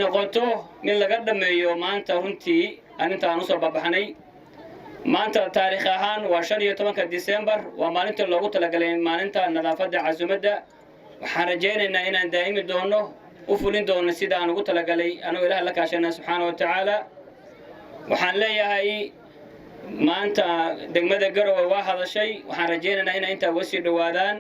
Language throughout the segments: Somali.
Noqoto mid laga dhammeeyo maanta. Runtii arrinta aan usoo babaxnay maanta taariikh ahaan waa 15-ka Disembar, waa maalintii loogu talagalay maalinta nadaafadda casuumadda. Waxaan rajaynaynaa inaan daa'imi doono, u fulin doono sida aan ugu talagalay, anagoo Ilaah la kaashana subxaana wa tacaala. Waxaan leeyahay, maanta degmada Garowe waa hadashay. Waxaan rajaynaynaa inay intaa uga sii dhowaadaan.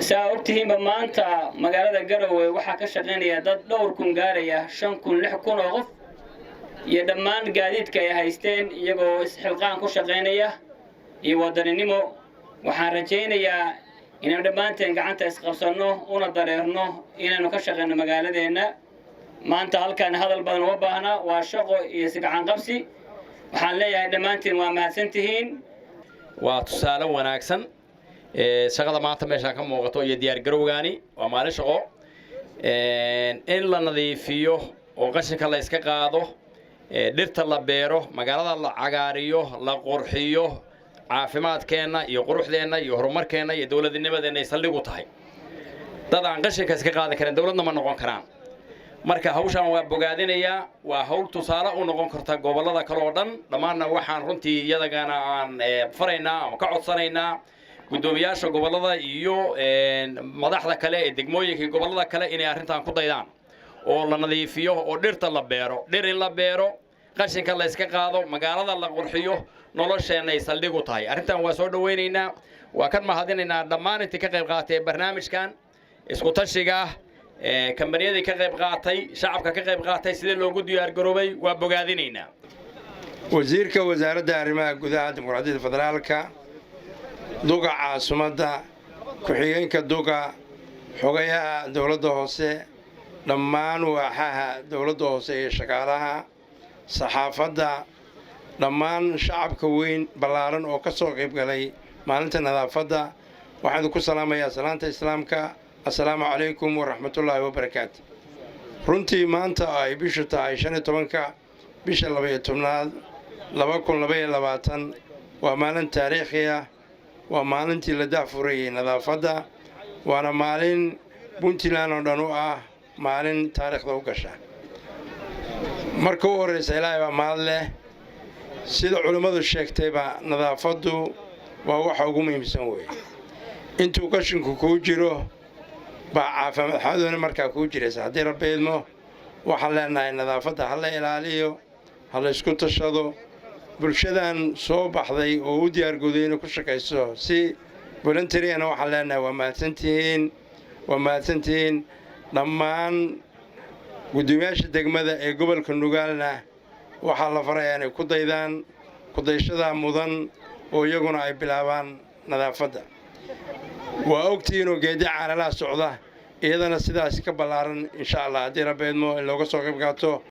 Saa ogtihiinba, maanta magaalada Garowe waxaa ka shaqaynaya dad dhowr kun gaaraya, 5,000, 6,000 oo qof, iyo dhammaan gaadiidka ay haysteen, iyagoo isxilqaan ku shaqaynaya iyo wadaninimo. Waxaan rajaynayaa inaynu dhammaanteen gacanta isqabsanno una dareerno inaynu ka shaqayno magaaladeenna. Maanta halkan hadal badan uma baahna, waa shaqo iyo isgacan qabsi. Waxaan leeyahay, dhammaantiin waa mahadsantihiin. Waa tusaale wanaagsan shaqada maanta meeshaan ka muuqato iyo diyaargarowgaani. Waa maalin shaqo in la nadiifiyo oo qashinka la iska qaado, dhirta la beero, magaalada la cagaariyo, la qurxiyo. Caafimaadkeenna iyo quruxdeenna iyo horumarkeenna iyo dowladnimadeenna ay saldhig u tahay. Dad aan qashinka iska qaadi karin dowladna ma noqon karaan. Marka hawshaan waa bogaadinayaa, waa hawl tusaale u noqon karta gobollada kale oo dhan. Dhammaanna waxaan runtii iyadagana aan faraynaa ama ka codsanaynaa guddoomiyaasha gobollada iyo madaxda kale ee degmooyinka iyo gobollada kale inay arrintan ku daydaan oo la nadiifiyo oo dhirta la beero. Dhir in la beero, qashinka la iska qaado, magaalada la qurxiyo, nolosheenna ay saldhig u tahay. Arrintan waa soo dhowaynaynaa, waa kan mahadinaynaa dhammaan intii ka qayb qaaatay barnaamijkan isku tashiga ah, kambaniyadii ka qayb qaatay, shacabka ka qayb qaatay, sidee loogu diyaargaroobay, waa bogaadinaynaa. Wasiirka Wasaaradda Arrimaha Gudaha, Dimuqraadiyadda Federaalka, duqa caasimadda, ku-xigeenka duqa, xogayaha dowladda hoose, dhammaan waaxaha dowladda hoose iyo shaqaalaha, saxaafadda, dhammaan shacabka weyn ballaaran oo ka soo qayb galay maalinta nadaafadda, waxaan ku salaamayaa salaanta Islaamka: assalaamu calaykum waraxmatullaahi wabarakaatu. Runtii maanta ay bishu tahay 15-ka bisha 12-aad 2022 waa maalin taariikhi ah, waa maalintii la daahfurayey nadaafadda, waana maalin Puntland oo dhan u ah maalin taariikhda u gasha. Marka u horraysa, Ilaahay baa mahad leh. Sida culimmadu sheegtayba, nadaafaddu waa waxa ugu muhiimsan weeye. Intuu qashinku kuu jiro baa caafimaad xamaduna markaa kuu jiraysa. Haddii Rabbi idmo, waxaan leenahay nadaafadda ha la ilaaliyo, ha la isku tashado. Bulshadan soo baxday oo u diyaargooday inay ku shaqayso si voluntary-ana, waxaan leenahay waa mahadsantihiin, waa mahadsantihiin. Dhammaan guddoomiyaasha degmada ee gobolka Nugaalna waxaa la farayaa inay ku daydaan kudayshada mudan oo iyaguna ay bilaabaan nadaafadda. Waa ogtihiinoo geedi caanalaha socda, iyadana sidaas ka ballaaran insha Allah, haddii Rabbi idmo, in looga soo qayb qaato.